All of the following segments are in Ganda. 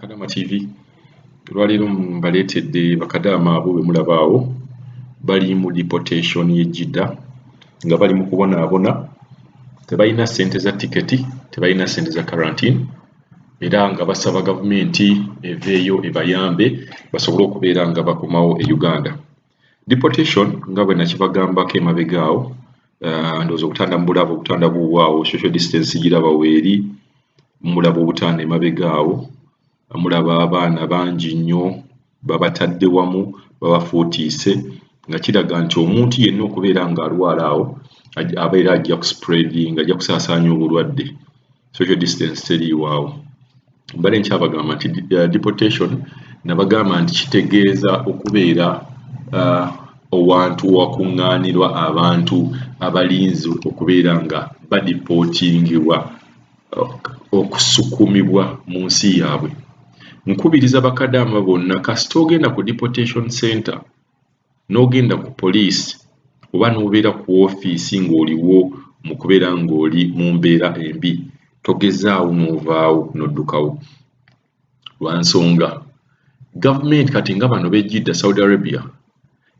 Kadama TV olwaleero mbaleetedde bakadaama abo be mulaba awo bali mu deportation y'e Jeddah nga bali mu kubonaabona, tebalina ssente za tiketi, tebalina ssente za quarantine era nga basaba gavumenti eveeyo ebayambe basobole okubeera nga bakomawo e Uganda. Deportation nga bwe nakibagambako emabega awo, ndowooza obutanda mubulaba, obutanda buubwo awo, social distance giraba weeri, mulaba obutanda emabega awo, mulaba abaana bangi nnyo babatadde wamu babafuutiise nga kiraga nti omuntu yenna okubeera ng'alwala awo abeera ajja kuspreadinga, ajja kusaasaanya obulwadde. Social distance teriiwo awo. Mbadde nkyabagamba nti deportation nabagamba nti kitegeeza okubeera owantu awakuŋŋaanirwa abantu abalinze okubeera nga badipootingibwa okusukumibwa mu nsi yaabwe. Nkubiriza bakadaama bonna kasita ogenda ku deportation center n'ogenda ku poliisi oba n'obeera ku woofiisi ng'oliwo mu kubeera ng'oli mu mbeera embi togezaawo n'ovaawo n'oddukawo lwa nsonga gavumenti kati nga bano b'e Jeddah, Saudi Arabia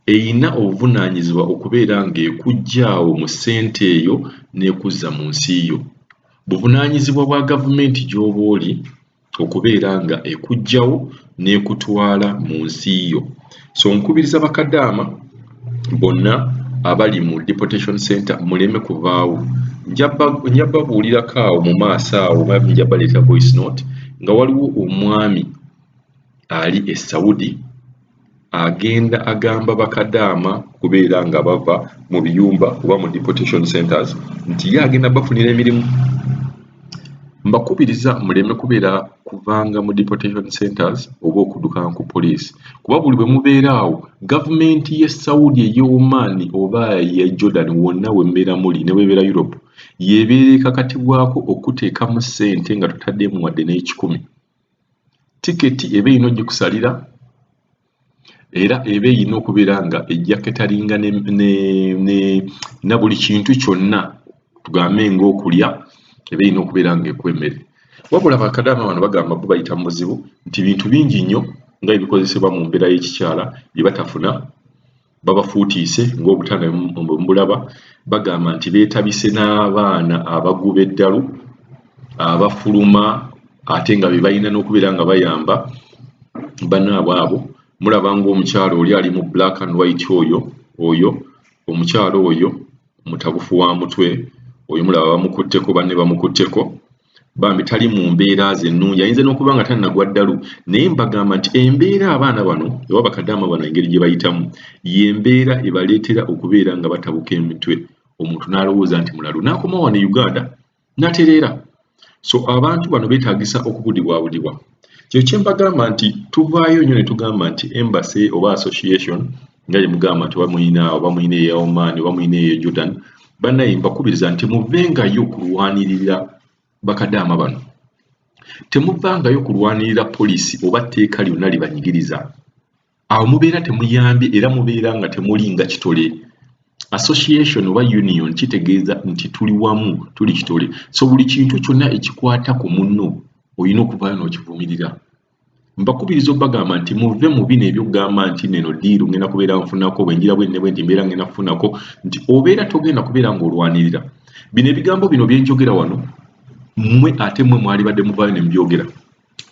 eyina obuvunaanyizibwa okubeera ng'ekuggya awo mu ssente eyo n'ekuzza mu nsi yo. Buvunaanyizibwa bwa gavumenti gy'oba oli okubeera nga ekuggyawo n'ekutwala mu nsi yo. So nkubiriza bakadaama bonna abali mu deportation center muleme kuvaawo. Nja babuulirako awo mu maaso awo nja baleetera voice note nga waliwo omwami ali e Saudi agenda agamba bakadaama kubeera nga bava mu biyumba oba mu deportation centers nti ye agenda bafunira emirimu. Mbakubiriza muleme kubeera kuvanga mu deportation centers oba okuddukanga ku poliisi kuba buli bwe mubeera awo gavumenti y'e Saudi, ey'e Oman oba ey'e Jordan wonna we mubeera muli ne bw'ebeera Europe y'ebeera ekakatibwako okuteekamu ssente nga totaddeemu wadde n'ekikumi. Tiketi eba erina ogikusalira era eba erina okubeera nga ejja cateringa ne na buli kintu kyonna tugambe ng'okulya eba erina okubeera ng'ekuwa emmere. Wabula bakadaama bano bagamba bo bayita mu buzibu nti bintu bingi nnyo nga ebikozesebwa mu mbeera y'ekikyala bye batafuna, babafuutiise ng'obutanda bwe mubulaba, bagamba nti beetabise n'abaana abaguba eddalu abafuluma ate nga be balina n'okubeera nga bayamba bannaabwe abo. Mulaba ng'omukyala oli ali mu black and white oyo oyo omukyala oyo mutabufu wa mutwe oyo mulaba bamukutteko banne bamukutteko bambi tali mu mbeera ze ennungi ayinza n'okuba nga tannagwa ddalu naye mbagamba nti embeera abaana bano oba bakadaama bano engeri gye bayitamu y'embeera ebaleetera okubeera nga batabuka emitwe omuntu n'alowooza nti mulalu n'akomawo wano e Uganda n'atereera. So abantu bano beetaagisa okubudibwabudibwa. Kyo kye mbagamba nti tuvaayo nnyo ne tugamba nti embassy oba association nga gye mugamba nti oba muyina eya Oman oba muyina ey'e Jordan bannaye mbakubiriza nti muvengayo kulwanirira bakadaama bano. Temuvangayo kulwanirira poliisi oba tteeka lyonna libanyigiriza. Awo mubeera temuyambye era mubeera nga temuli nga kitole. Association oba union kitegeeza nti tuli wamu tuli kitole. So buli kintu kyonna ekikwata ku munno olina okuvaayo n'okivumirira. Mbakubiriza obbagamba nti muve mu bino eby'okugamba nti nno eno ddiiru ngenda kubeera nfunako bwe ngira bwe ne bwe nti mbeera ngenda kufunako nti obeera togenda kubeera ng'olwanirira. Bino ebigambo bino bye njogera wano mmwe ate mmwe mwalibadde muvaayo ne mubyogera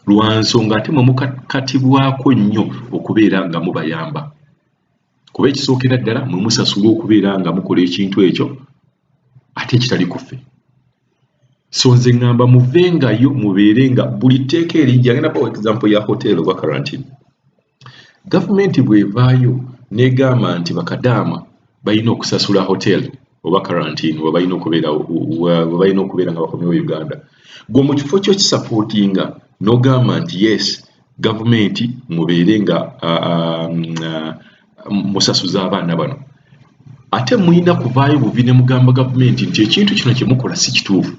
lwa nsonga ate mmwe mukakatibwako nnyo okubeera nga mubayamba. Kuba ekisookera ddala mmwe musasulwa okubeera nga mukola ekintu ekyo ate ekitali ku ffe. So nze ŋŋamba muvengayo mubeere nga buli tteeka erijja ngenda bawa example ya hotel oba quarantine. Gavumenti bw'evaayo n'egamba nti bakadaama balina okusasula hotel oba quarantine we balina okubeera we balina okubeera nga bakomyewo Uganda. Ggwe mu kifo ky'okisapootinga n'ogamba nti yes gavumenti mubeere nga musasuza abaana bano. Ate mulina kuvaayo buvi ne mugamba gavumenti nti ekintu kino kye mukola si kituufu.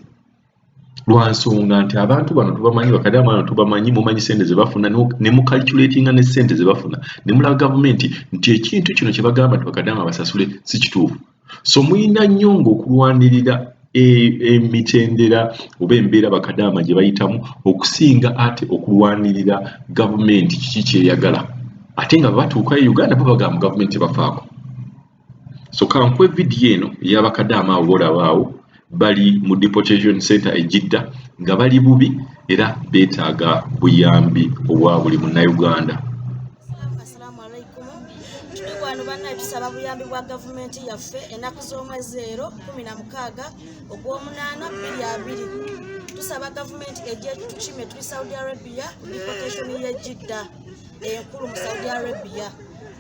Lwa nsonga nti abantu bano tubamanyi, bakadaama bano tubamanyi, mumanyi ssente ze bafuna ne mucalculatinga ne ssente ze bafuna ne mulaga gavumenti nti ekintu kino kye bagamba nti bakadaama basasule si kituufu. So mulina nnyo ng'okulwanirira Emitendera oba embeera bakadaama gye bayitamu okusinga ate okulwanirira gavumenti kiki kyeyagala, ate nga batuukayo e Uganda bo bagamba gavumenti tebafaako. So kankuwe vidiyo eno ey'abakadaama abo bolaba awo bali mu deportation center e Jidda nga bali bubi era beetaaga buyambi obwa buli Munnayuganda. Assalamu alaikum. Tuli wano bannaye tusaba buyambi bwa gavumenti yaffe. Ennaku z'omwezi ero 16 ogw'omunaana 2020, tusaba gavumenti ejje tukime. Tuli Saudi Arabia ku deportation y'e Jidda enkulu mu Saudi Arabia.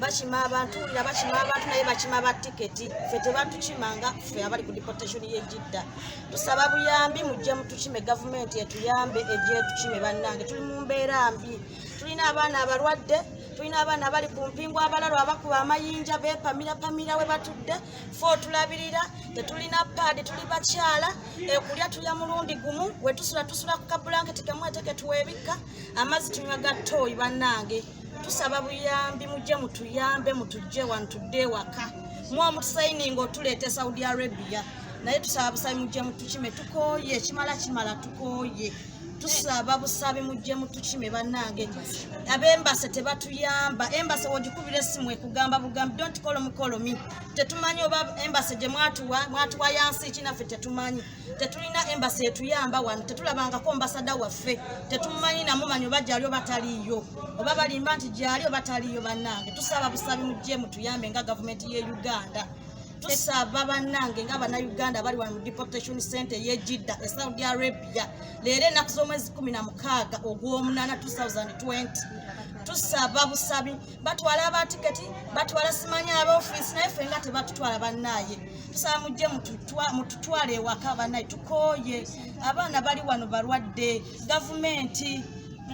Bakima abantu, wulira, bakima abantu naye bakima ba tiketi, ffe tebatukimanga ffe abali ku deportation y'e Jidda. Tusaba buyambi, mujje mutukime, gavumenti etuyambe ejje etukime. Bannange, tuli mu mbeera mbi, tulina abaana abalwadde, tulina abaana abali ku mpingu, abalalu abakuba amayinja beepamirapamira we batudde. Fe otulabirira tetulina paadi, tuli bakyala, ekulya tulya mulundi gumu, we tusula tusula ku kabulanketi kamu ate ketuweebikka, amazzi tunywa ga ttooyi. Bannange, tusaba buyambi, mujje mutuyambe, mutujje wano tudde ewaka. Mu omutusayininga otuleeta Saudi Arabia, naye tusaba busabi mujje mutukime, tukooye, kimala kimala, tukooye. Tusaba busabi mujje mutukime. Bannange, ab'embassy tebatuyamba. Embassy wogikubira essimu ekugamba bugambi, "Don't call me, call me." Tetumanyi oba embassy gye mwatuwa mwatuwa yansi ki, naffe tetumanyi. Tetulina embassy etuyamba wano, tetulabangako ambassador waffe, tetumanyi namumanyi oba gyali oba taliiyo, oba balimba nti gyali oba taliiyo. Bannange, tusaba busabi mujje mutuyambe nga gavumenti ye Uganda. Tusaba bannange nga Bannayuganda bali wano mu deportation center ey'e Jidda e Saudi Arabia leero ennaku z'omwezi 16 ogw'omunaana 2020. Tusaba busabi. Batwala abatiketi, batwala simanyi abaofiisi, naye ffe nga tebatutwala. Bannaaye, tusaba mujje mututwale ewaka. Bannaye, tukooye, abaana bali wano balwadde. Gavumenti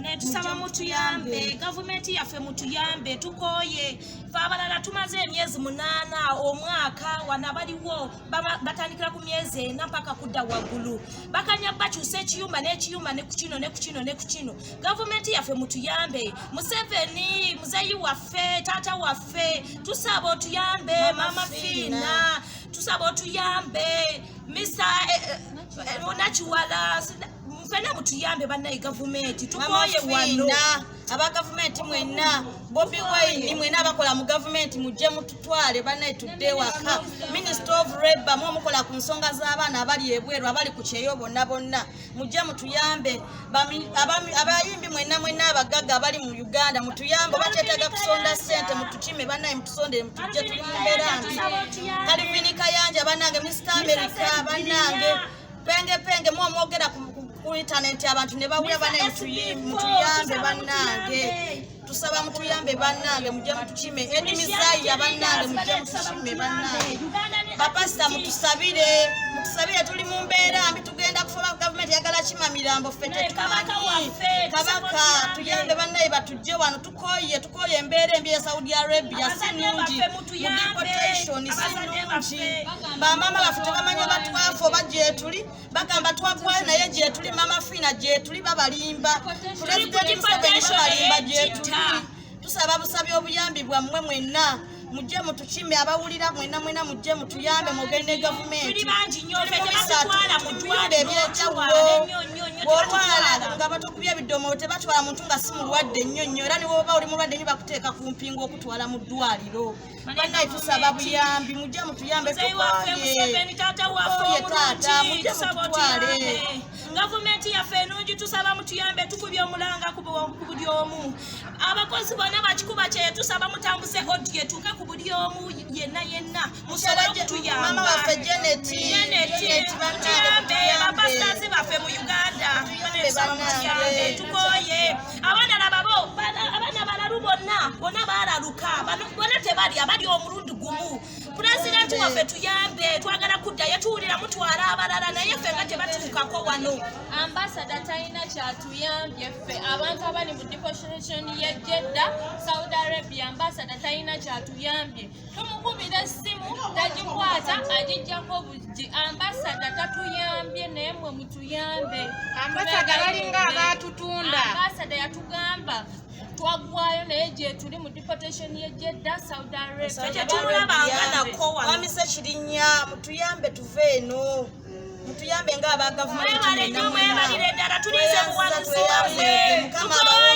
Naye tusaba mutuyambe, gavumenti yaffe mutuyambe, tukooye. Fe abalala tumaze emyezi 8, omwaka wano, abaliwo batandikira ku myezi 4 mpaka kudda waggulu. Bakanya bakyusa ekiyumba n'ekiyumba ne ku kino ne ku kino ne ku kino. Gavumenti yaffe mutuyambe. Museveni muzeeyi waffe, taata waffe, tusaba otuyambe. Mama Fiina, tusaba otuyambe. Mr Nakiwala, ffenna mutuyambe. Bannaye, gavumenti, Mama tukooye wano. Fiina, aba gavumenti mwenna, Bobi Wine, mwenna abakola mu gavumenti, mujje mututwale bannaye tudde ewaka. Minister of Labour, mwe mukola ku nsonga z'abaana abali ebweru, abali ku kyeyo bonna bonna, mujje mutuyambe. Abayimbi mwenna mwenna, abagagga abali mu Uganda, mutuyambe. Oba kyetaaga kusonda ssente, mutukime bannaye, mutusondere, mutujje, tuli mu mbeera mbi. Kalivini Kayanja bannange, Mr America bannange, penge penge, mwe omwogera ku internet abantu ne bawulira, bannaye mutuyambe bannange, tusaba mutuyambe bannange, mujje mutukime. Edi Mizaya bannange, mujje mutukime bannange. Bapasita, mutusabire, mutusabire, tuli mu mbeera mbi, tugenda kufa. Gavumenti yagala kima mirambo, ffe Naye Kabaka tetumanyi. waffe, Kabaka tusaba tuyambe bannaye, batujje wano, tukooye, tukooye embeera embi ya Saudi Arabia, si Abazadde nnungi. baffe Mu mutuyambe. deportation si Abazadde nnungi. baffe. Bamaama baffe tebamanyi oba twafa oba gyetuli, bagamba twagwayo naye gyetuli. Mama Fiina, gyetuli, babalimba. Pulezidenti Museveni, babalimba, gyetuli. Tusaba busabi obuyambi bwammwe mwenna, mujje mutukime, abawulira mwenna mwenna, mujje mutuyambe, mugende gavumenti. Tuli bangi nnyo, ffe Tuli mu tebatutwala mu bisatu, ddwaliro, tubiyumba ebyenjawulo. tutwala nnyo, nnyo, nnyo, Bw'olwala tebatutwala. nga batukubye ebidomolo, tebatwala muntu nga si mulwadde nnyo nnyo, era niwoba oli mulwadde nnyo bakuteeka ku mpingu okutwala mu ddwaliro. Bannaye, tusaba buyambi, mujje mutuyambe. Muzeeyi waffe Tukooye. Museveni, taata waffe Tukooye, taata, omulungi, mujje tusaba mututwale. otuyambe. Gavumenti yaffe ennungi, tusaba mutuyambe. Tukubye omulanga ku buli omu, abakozi bonna bakikuba kyeyo, tusaba mutambuse audio etuuke ku buli omu yenna yenna, musobole okutuyamba. Mama waffe Janet, Janet, Janet, bannange, mutuyambe. mutuyambe. Bapasitazi baffe mu Uganda, Mutuyambe, tusaba bannange. mutuyambe, tukooye. Abaana lababo, abaana balalu bonna bonna baalaluka. Bano bonna tebalya, balya omulundi gumu. Pulezidenti waffe tuyambe, twagala kuddayo. Tuwulira mutwala abalala naye ffe nga tebatuukako wano. Ambassador talina kyatuyambye ffe abantu abali mu deportation ye Jedda, Saudi Arabia. Ambassador talina kyatuyambye, tumukubira essimu tagikwata, agijjako buggi. Ambassador tatuyambye, naye mwe mutuyambe. Ambassador balinga abaatutunda. Ambassador yatugamba twaggwayo, naye gyetuli mu deportation ye Jedda, Saudi Arabia. Tetumulabanga nako wano. Wamise Kirinnya, mutuyambe tuve eno. Mutuyambe ng'aba gavumenti. Mwebale nnyo, mwebalire ddala, tulinze buwagizi bwammwe. Mukama Tukooye.